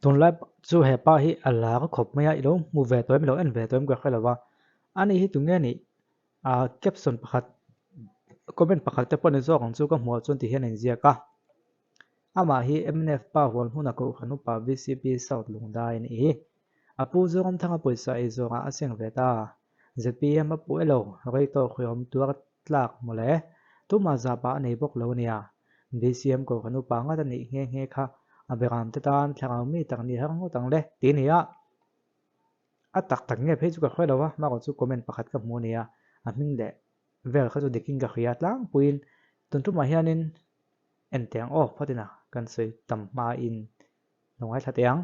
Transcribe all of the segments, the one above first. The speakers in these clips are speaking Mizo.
Tunlai chu he pa hi a lar khawp mai a, i lo hmu ve tawh em i lo en ve tawh em ka hre lo va, ani hi tunge nih ah caption pakhat comment pakhat te pawh ni zawk ang chu ka hmuh ah chuan ti hian a inziak a, amah hi mnf pa hual hmuna kohhran upa VCP South Lungdai a nih hi. A pu Zoramthanga pawisa ei zawngah a seng ve ta. Zpm a puh e lo, rei tawk hreawm tuar tlak mawle. Tumah zahpah a nei bawk lo ania. BCM kohhran upa ngat a nih nghe nghe kha a beram te tan thlarau mi tak ni har ngawt ang le ti ania. A tak tak nge phei chu ka hre lo a, hmarawh chu comment pakhat ka hmu ania, a hming leh vel kha chu dikin ka hria tlangpuiin tun tumah hianin en teh ang aw phawt ina kan sawi tam hmain Lo ngaithla teh ang.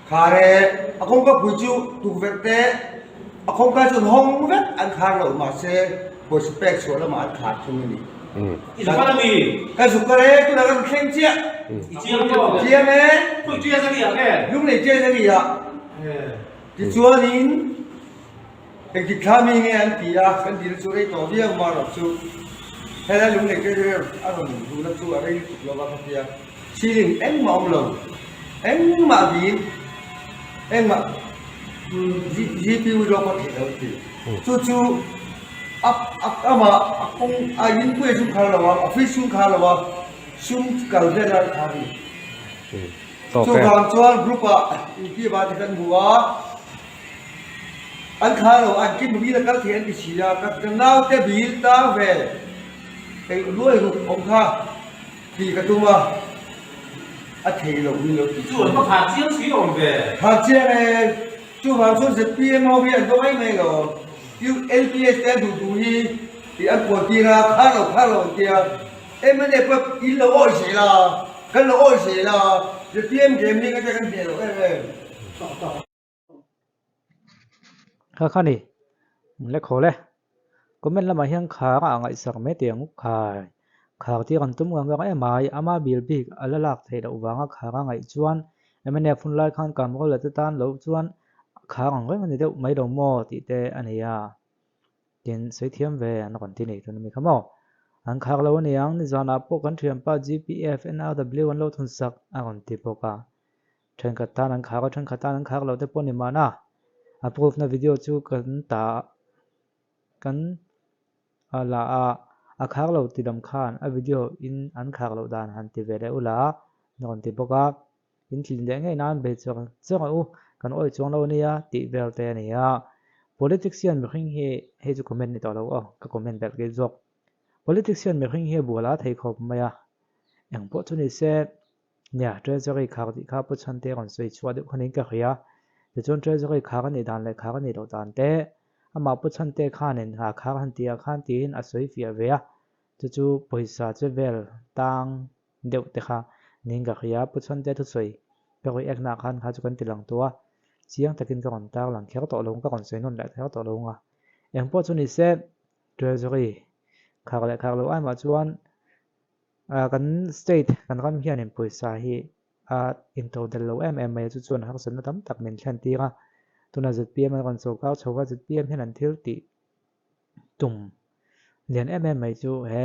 Khar e, a kawngka pui chu tukverh te a kawngka chu an hawng vek an khar lo mahse pawisa pek chhuah lamah an khar thung a ni. I zuk kal a mi? Ka zuk kal e, tunah ka rawn thleng chiah. I chiang maw? Chiang e. Khawi ṭias a ni ah nge? Lunglei ṭias a ni ah. Tichuanin Engtik thla mi nge an ti a, kan dil chu rei tawh viau ma rawh chu. Helai lung nei treasurer a rawn duhna chu a rei lutuk lova ka tia. Ceiling engmah awm lo, engmah dil, engmah GPU zawk pawh theih lo an ti. Chu chu a amah a kawng a inpui a sum khar lo a, office sum khar lo a, sum kal vel a khar a ni. Chuvang chuan group ah inti va te kan hmu a. An thla lo, an kim bil a kal thei an ti si a, ka naute bil tang ve hei luai ruk awm kha tih ka tum a, a thei lo min lo ti Chu an va khar chiang si awm ve. Khar chiang e, chuvang chuan zpm ho hi an va mai mai lo, LPS te an duh duh hi tih an puan tir a, khar lo khar lo an tia, mnf pawh in lo awih zel a, kan lo awih zel a, zpm game hi ka hria kan hneh loh em em. Kha kha ni le khawl e comment lamah hian khar a ngaihsak mai teh ang khai khar tir an tum ngang ngang em mai ama bil bik a la lak theih loh vanga khar a ngaih chuan mnf hun lai khan kamrol te tan loh chuan khar ang reng a ni deuh mai lo maw tih te a nei a. Tin, sawi thiam ve an rawn ti nei tun a mi kha maw? An khar lo aniang, nizanah pawh kan thianpa GPF NRW an lo thun sak a rawn ti bawk a. Thenkhat tan an khar a, thenkhat tan an khar lo te pawh ni mahna. A proof na video chu kan ta kan la a, a khar lo ti dam khan a video in an khar loh dan han ti ve leh ula an rawn ti bawk a. In tlin leh ngei nan bei chawr chawr a u, kan awih chuang lo ania tih vel te a ni a. Politics hian mihring hi, hei chu comment ni tawh lo aw, ka comment belh kei zawk. Politics hian mihring hi a bual a thei khawp mai a, eng pawh chu ni se, nia Treasury khar tih kha Pu Chhante rawn sawi chhuah deuh khanin ka hria. Tichuan Treasury khar a nih dan leh khar a nih loh dan te, amah Pu Chhante khanin khar han tih ah khan tiin a sawi fiah ve a, chu chu pawisa che vel tang deuh te kha ning ka hria Pu Chhante thusawi ka react na khan kha chu kan ti lang tawh a, chiang takin ka rawn tar lang kher tawh lo ka rawn sawi nawn leh kher tawh lo ang a, engpawh chu ni se Treasury khar leh khar lo ai mah chuan kan state kan ram hianin pawisa hi a intodelh lo em em mai a, chu chuan harsatna tam tak min thlen tir a, tunah zpm an rawn sawrkar chho a, zpm hian an thil tih tum lian em em mai chu he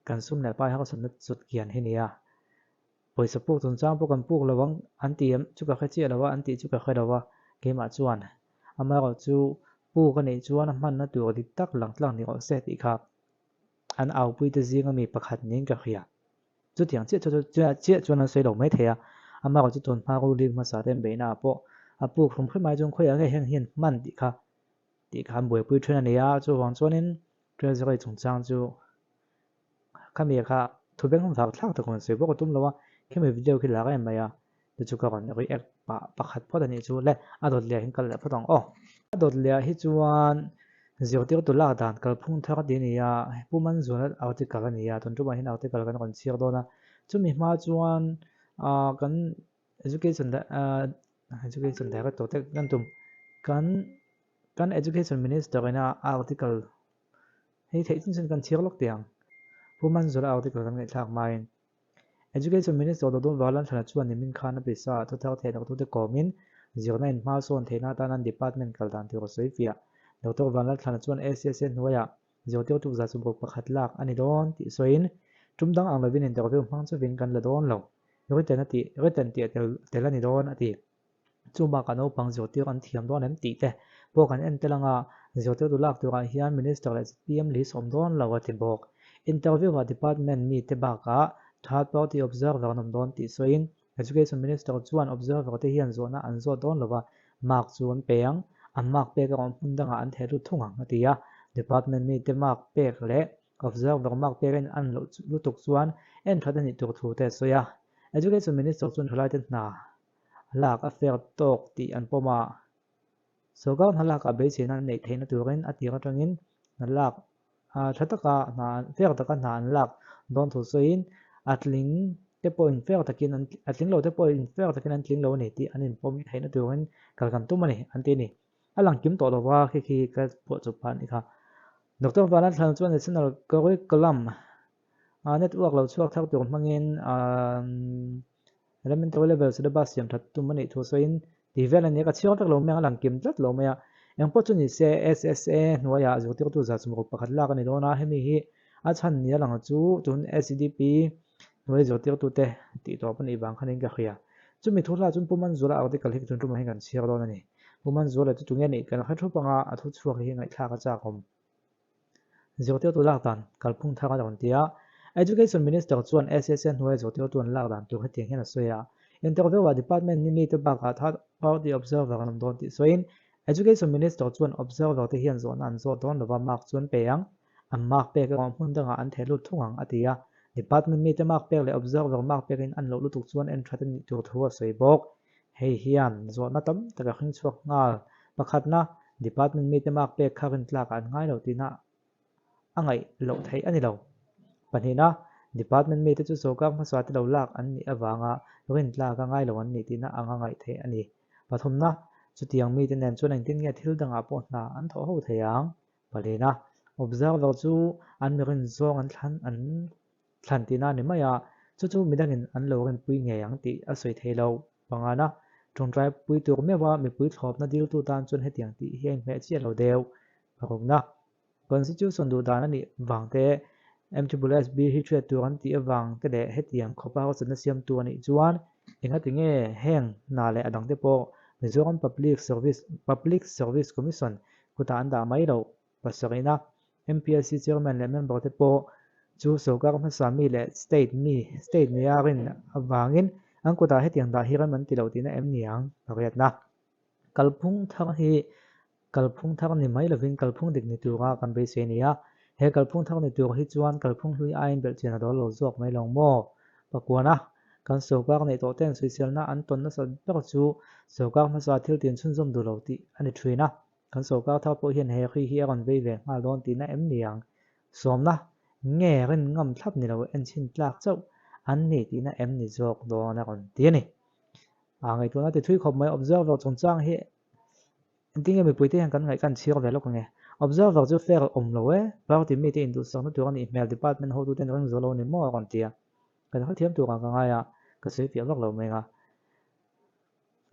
Kan sum leh pai harsatna chut kian hi nia. Pawisa puk chungchang pawh kan puk lo ang an ti em chu ka hre chiah lo a, an tih chu ka hre lo a, keimah chuan amaherawh chu puk a nih chuan a hmanna tur dik tak lang tlang ni rawh se tih kha an aupui te zinga mi pakhat niin ka hria. Chutiang chiah chu chiah chuan an sawi lo mai thei a, amaherawh chu tun hma ruling hmasa te an beihna ah pawh a puk hrum hrim ai chuan khawiah nge heng hian hman tih kha tih kha an buaipui then a ni a, chuvang chuanin Treasury chungchang chu khami kha thu beng vak thlak tak rawn sawi bawk a tum lo a, khami video khi lar em mai a, chu chu ka rawn react pah pakhat phawt a nih chu le, a dawt leh ah hian kal leh phawt ang aw. A dawt leh ah hi chuan zirtirtu lak dan kalphung thar a ti a ni a, Pu Manzuala article a ni a, tun tumah hian article kan rawn chhiar dawn a, chumi hma chuan ah kan education education director te kan tum kan Kan Education Minister ina a article hei theih chin chin kan chhiar lawk teh ang. Pu Manzula article kan ngaihthlak hmain Education Minister Dodon Valanthana chuan nimin khan a pisa ah thuthar theih loh thute kawmin zirna in hma sawn theihna atan an department kal dan tur a sawi fiah. Doctor Vanlalthlana chuan ACSA hnuaiah zirtirtu 161 lak a ni dawn tih sawiin Tum dang ang lovin interview hmang chuvin kan la dawn lo. Written a tih, written tih a tel tel a ni dawn a ti. Chu bakah naupang zirtir an thiam dawn em tih te pawh kan en tel anga zirtirtu lak turah hian Minister leh zpm list awm dawn lo a ti bawk. Interview ah department mite bakah third party observer an awm dawn tih sawiin Education Minister chuan observer te hian zawhna an zawt dawn lova mark chu an pe ang, an mark pek erawh hmun dangah an theh lut thung ang a ti a. Department mite mark pek leh observer mark pek a in loh lutuk chuan en that a nih tur thu te a sawi a. Education Minister chuan thalaite hna lak a fair tawk tih an pawm a, sorkar hna lakah beiseina an neih theihna turin a tir atangin hna lak tha taka hna fair taka hna an lak dawn thu sawiin a tling te pawhin fair takin an a tling lo te pawhin fair takin an tling lo a ni tih an inpawm theihna turin kal kan tum a ni an ti a ni. A lang kim tawh lova khi khi ka phuah chawp phah a nih kha. Doctor Vanlalthlana chuan National Curriculum network lo chhuak thar tur hmangin Elementary level syllabus siam that tum a nih thu sawiin ti vel a nia ka chhiar vek lo mai ang a lang kim tlat lo mai a. Engpawh chu ni se SSA hnuaiah zirtirtu za chumruk pakhat lak a ni dawn a, hemi hi a chhan nia lang chu tun SEDP hnuai zirtirtute tih tawp a nih vang khanin ka hria. Chumi thu hla chuan Pu Manzuala article hi tun tumah hian kan chhiar dawn a ni. Pu Manzuala chu tunge nih kan hre thup anga a thu chhuak hi ngaihthlak a chak awm. Zirtirtu lak dan kalphung thar a rawn ti a, Education Minister chuan SSA hnuaia zirtirtu an lak dan tur hetiang hian a sawi a, Interview-ah department ni mite bakah third party observer an awm dawn tih sawiin Education Minister chuan observer te hian zawhna an zawt dawn lova mark chu an pe ang, an mark pek erawh hmun dangah an theh lut thung ang a ti a, department mite mark pek leh observer mark pekin an loh lutuk chuan en that a nih tur thu a sawi bawk. Hei hian zawhna tam tak a hring chhuak nghal. Pakhatna, department mite mark pek kha rintlakah an ngai lo tihna a ngaih loh theih a ni lo. Pahnihna, department mite chu sorkar hmasa te lo lak an nih avanga rintlak a ngai lo an nih tihna anga ngaih theih a ni. Pathumna, chutiang mite nen chuan engtin nge thil dangah pawh hna an thawh ho thei ang? Pahnihna, observer chu an mi rin zawng an thlan an Thlan tihna a ni mai a, chu chu midangin an lo rinpui ngei ang tih a sawi thei lo. Pangana, tawngtai pui tur meuha mipui thlawpna diltu tan chuan hetiang tih hi a inhmeh chiah lo deuh. Parukna, Constitution duh dan a nih vang te, MWSB hi hriat tur an tih avang te leh hetiang khawpa harsatna siamtu a nih chuan engati nge heng hna leh a dangte pawh Mizoram Public Service Public Service Commission kutah an dah mai loh. Pasarihna, MPSC Chairman leh member te pawh chu sorkar hmasa mi leh state mi, state nia rin avangin an kutah hetiang dah hi rem an ti lo tihna em ni ang? Pariatna, Kalphung thar hi kalphung thar ni mai lovin kalphung dik ni tura kan beisei a ni a, he kalphung thar ni tur hi chuan kalphung hlui aiin belhchian a dawl lo zawk mai lo maw? Pakuana, Kan sorkar neih tawh ten sawiselna an tawn nasat ber chu sorkar hmasa thil tin chhunzawm duh lo tih a ni thin a. Kan sorkar thar pawh hian he hri hi a rawn vei ve nghal dawn tihna em ni ang? Sawmna nge rin ngam thlap ni lo enchhin tlak chauh an ni tihna em ni zawk dawn a rawn ti a ni. A ngaihtuahna ti thui khawp mai observer chungchang hi engtin nge mipuite hian kan ngaih kan chhir ve lawk ange. Observer chu fair awm lo e, party mite induhsakna tur a nih hmel department hotuten ring zo lo ni maw a rawn ti a. Kan hrethiam turah ka ngai a, ka sawi fiah vak lo mai ang a.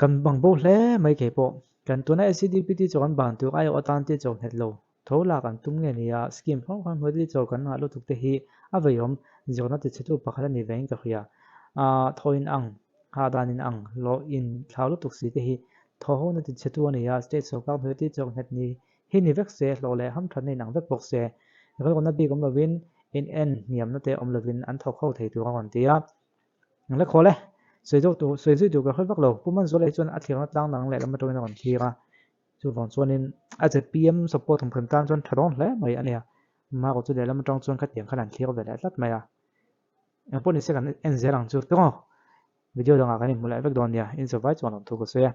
Kan bang bo hle mai kei pawh. Kan tuna SCDPT chu kan ban tur aiawh atan te chaw nghet lo tho lak an tum nge nia, scheme hrang hrang hnuai te chaw kan ngah lutuk te hi a veiawm zirna ti chhetu pakhat a ni ve in ka hria. Aaa thaw in ang, hahdan in ang, hlawh in thlau lutuk si te hi thaw ho na ti chhetu a ni a, state sorkar hnuai te chaw nghet ni hi ni vek se, hlawh leh hamthatna in ang vek bawk se, rilruna bik awm lovin in en hniamna te awm lovin an thawk ho thei tur a rawn ti a. Engla khawl e, sawi zawk tur, sawi zui tur ka hre vak lo. Pu Manzuala hi chuan a thlirna tlang dang leh lam atangin a rawn thlir a, chuvang chuanin a zpm support thawm hrim tan chuan tha dawn hle mai a nia. Marawh chu lehlam atang chuan khatiang khan an thlir ve leh tlat mai a. Engpawh nise kan en zel ang chu tawng. Video dangah kan inhmu leh vek dawn nia, inzawh vai chuan lawmthu ka sawi a.